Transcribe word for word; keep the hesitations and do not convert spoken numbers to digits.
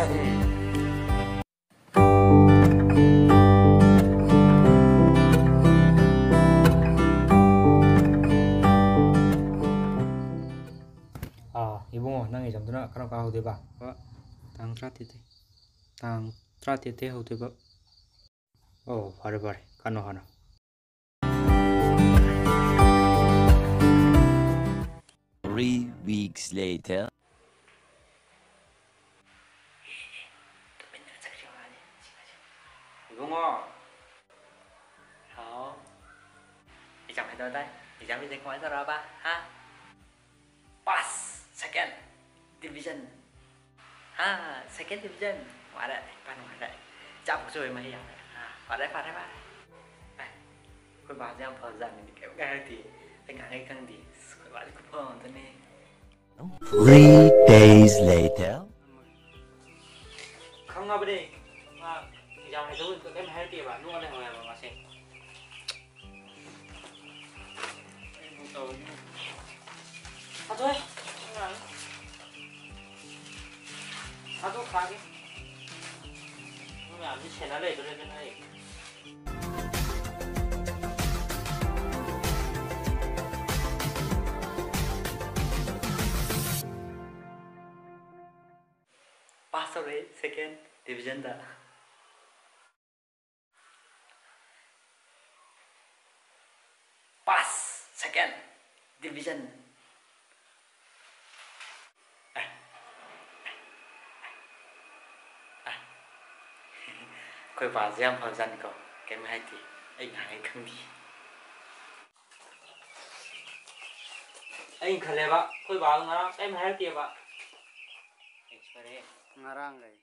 ꯑꯥ, ꯏꯕꯨꯡꯉꯣ, ꯅꯪ examꯗꯨꯅ ꯀꯔꯝ ꯀꯥꯟ ꯍꯧꯗꯣꯏꯕ? ꯇꯥꯡ ꯇꯔꯥꯇꯔꯦꯠꯇꯩ꯫ ꯇꯥꯡ ꯇꯔꯥꯇꯔꯦꯠꯇꯩ ꯍꯧꯗꯣꯏꯕ꯫ ꯑꯣ, ꯐꯔꯦ, ꯐꯔꯦ, ꯀꯥꯟꯅꯣ ꯍꯥꯟꯅ꯫ Three weeks later. ꯏꯕꯨꯡꯉꯣ꯫ ꯍꯥꯎ꯫ Exam ꯀꯩꯗꯧ ꯇꯥꯏ? Exam ꯀꯃꯥꯏꯅ ꯇꯧꯔꯛꯑꯕ? ꯍꯥ? Pass, second division꯫ ꯍꯥ, second division꯫ ꯋꯥꯔꯦ, ꯏꯄꯥ ꯅꯨꯡꯉꯥꯏꯔꯦ꯫ ꯏꯆꯥ ꯄꯣꯛꯆꯕꯩ ꯃꯍꯩ ꯌꯥꯜꯂꯦ꯫ ꯍꯥ, ꯐꯔꯦ, ꯐꯔꯦ, ꯐꯔꯦ꯫ ꯑꯦ, ꯑꯩꯈꯣꯏ ꯕꯥꯁꯦ ꯌꯥꯝ ꯐꯕꯖꯥꯠꯅꯤꯅꯦ, ꯀꯩꯝ ꯍꯥꯏꯔꯛꯇꯦ꯫ ꯑꯩ ꯉꯥꯡꯉꯩ ꯈꯪꯗꯦ꯫ ꯑꯁ, ꯑꯩꯈꯣꯏ ꯕꯥꯁꯦ ꯈꯨꯐ ꯑꯃꯗꯅꯦ꯫ Three days later. ꯈꯪꯉꯕꯅꯦ꯫ ꯃꯥ exam ꯍꯥꯏꯗꯣꯛꯑꯒ ꯀꯩꯝ ꯍꯥꯏꯔꯛꯇꯦꯕ꯫ ꯅꯣꯛꯑ ꯂꯩꯍꯧꯋꯦꯕ ꯃꯥꯁꯦ꯫ ꯊꯥꯗꯣꯛꯑꯦ꯫ ꯊꯥꯗꯣꯛꯈ꯭ꯔꯒꯦ꯫ ꯃꯤ ꯃꯌꯥꯝꯁꯤ ꯁꯦꯟꯅ ꯂꯩꯗꯣꯔꯦ ꯑꯗꯨꯅ ꯑꯩ꯫ Pass ꯇꯧꯔꯛꯑꯦ second divisionꯗ꯫ Pass, second division꯫ ꯑꯦ꯫ ꯑꯦ꯫ ꯑꯩꯈꯣꯏ ꯄꯥꯁꯦ ꯌꯥꯝ ꯐꯕꯖꯥꯠꯅꯤꯀꯣ꯫ ꯀꯩꯝ ꯍꯥꯏꯗꯦ꯫ ꯑꯩ ꯉꯥꯡꯉꯩ ꯈꯪꯗꯦ꯫ ꯑꯩꯅ ꯈꯜꯂꯦꯕ, ꯑꯩꯈꯣꯏ ꯕꯥꯗꯣ ꯉꯔꯥꯡ ꯀꯩꯝ ꯍꯥꯏꯔꯛꯇꯦꯕ꯫ ꯑꯩ ꯁꯣꯏꯔꯦ꯫ ꯉꯔꯥꯡ ꯀꯩ?